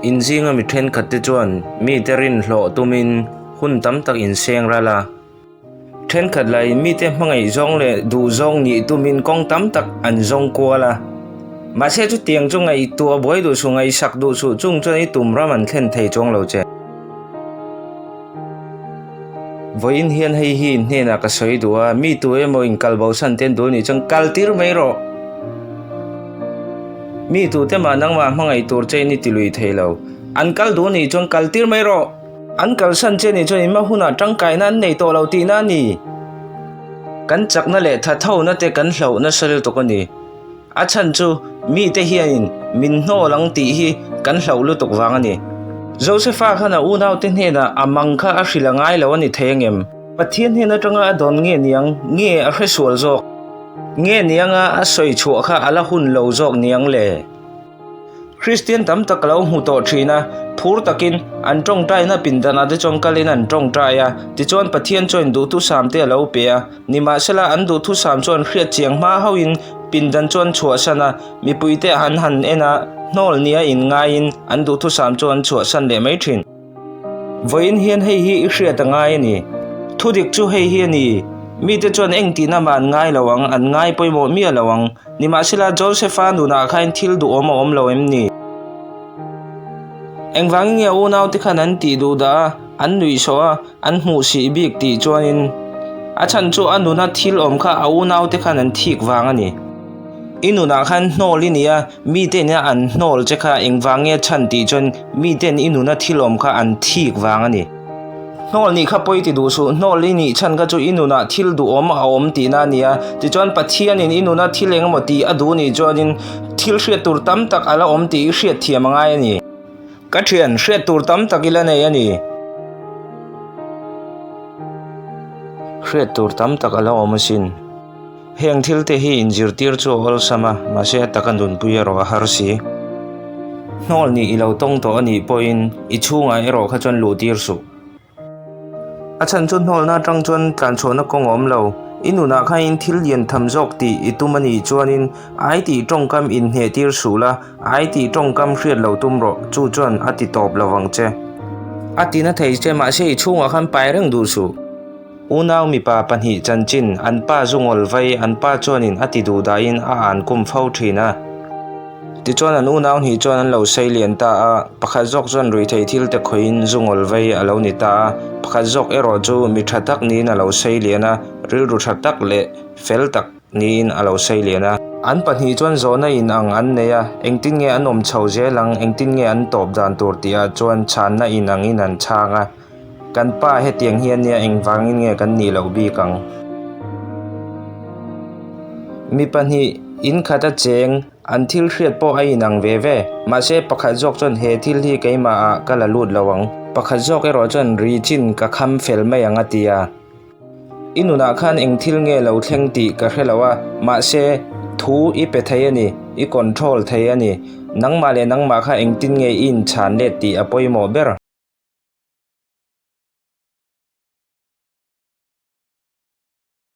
In zinga mi thenkhatte chuan mite rinhlawh tumin hun tam tak in seng ral a. Thenkhat laiin mite hmangaih zawng leh duh zawng nih tumin kawng tam tak an zawng kual a. Mahse chutiang chu ngaihtuah buai duh suh, ngaihsak duh suh chung chuan i tum ram an thlen thei chuang lo che. Vawiin hian hei hi in hnenah ka sawi duh a, mi tu emaw in kal bosan te an duh anih chuan kal tir mai rawh. Mi tute mah nangmah hmangaih tur che in i ti lui thei lo. An kal duh anih chuan kal tir mai rawh. An kalsan che nih chuan in hma hunah tangkaina an nei tawh lo tihna a ni. Kan chakna leh thathona te kan hloh nasa lutuk a ni. A chhan chu mite hianin min hnawl ang tih hi kan hloh lutuk vang a ni. Josefa khan a unaute hnenah a mang kha a hrilh a ngai lo a ni thei angem? Pathian hnen atanga a dawn nge niang nge a hresual zawk? Nge nianga a sawi chhuah kha a la hun lo zawk niang le? Kristian tam tak ka lo hmu tawh thin a, phur takin an tawngtaina pindanah te chuan kalin an tawngtai a, tichuan Pathian chuan duhthusam te a lo pe a, nimahsela an duhthusam chuan hriat chiang hma hauhin pindan chuan chhuahsan a, mipuite an han en a, hnawl nia inngaiin an duhthusam chu an chhuahsan leh mai thin. Vawiin hian hei hi i hriat a ngai a ni. Thudik chu hei hi a ni, Mite chuan eng tihna mah an ngai lo ang, an ngai pawimawh miah lo ang. Nimahsela, Josefa nunah khain thil duhawm a awm lo em ni? Engvangin nge unaute khan an tih duh dah a, an nuihsawh a, an hmuhsih bik tih chuanin a chhan chu a nuna thil awm kha a unaute khan an thik vang a ni. I nunah khan hnawl i ni a, mite'n an hnawl che kha engvang nge chhan tih chuan mite'n i nuna thil awm kha an thik vang a ni. Hnawl nih kha pawi ti duh suh, hnawl i nih chhan kha chu i nunah thil duhawm a awm tihna a ni a, tichuan Pathianin i nuna thil eng emaw tih a duh nih chuanin thil hriat tur tam tak a la awm tih i hriatthiam a ngai a ni. Ka thian, hriat tur tam tak i la nei a ni. Hriat tur tam tak a la awm asin. Heng thil te hi inzirtir chu a awlsam a, mahse a taka nunpui erawh a har si. Hnawl nih i lo tawng tawh a nih pawhin i chhungah erawh kha chuan luh tir suh. A chhan chu hnawlna atang chuan tlanchhuahna kawng a awm lo. I nunah khain thil lian tham zawk tih i tum a nih chuanin ai tih tawngkam inhneh tir suh la, ai tih tawngkam hriat lo tum rawh, chu chuan a ti tawp lo vang che. A tina thei che, mahse i chhungah khan pai reng duh suh. Unau mipa pahnih chanchin an pa zu ngawl vai an pa chuanin a ti duh dahin a an kum fo thin a. Tichuan an unau hnih chuan an lo sei lian ta a, pakhat zawk chuan ruihtheih thil te khawihin zu ngawl vai a lo ni ta a, pakhat zawk erawh chu mi tha tak niin a lo sei lian a, rilru tha tak leh fel tak niin a lo sei lian a. An pahnih chuan zawhna inang an nei a, engtin nge an awm chho zel ang, engtin nge an tawp dan tur tihah chuan chhanna inangin an chhang a. Kan pa hetiang hian nia engvangin nge kan nih loh bik ang? Mi pahnih in khat a cheng, an thil hriat pawh a inang ve ve. Mahse pakhat zawk chuan he thil hi keimahah ka la lut lo ang. Pakhat zawk erawh chuan ri chin ka kham fel mai ang a ti a. I nunah khan eng thil nge lo thleng tih ka hre lo a, mahse thu i pe thei a ni, i control thei a ni. Nangmah leh nangmah kha engtin nge i inchhan let tih a pawimawh ber.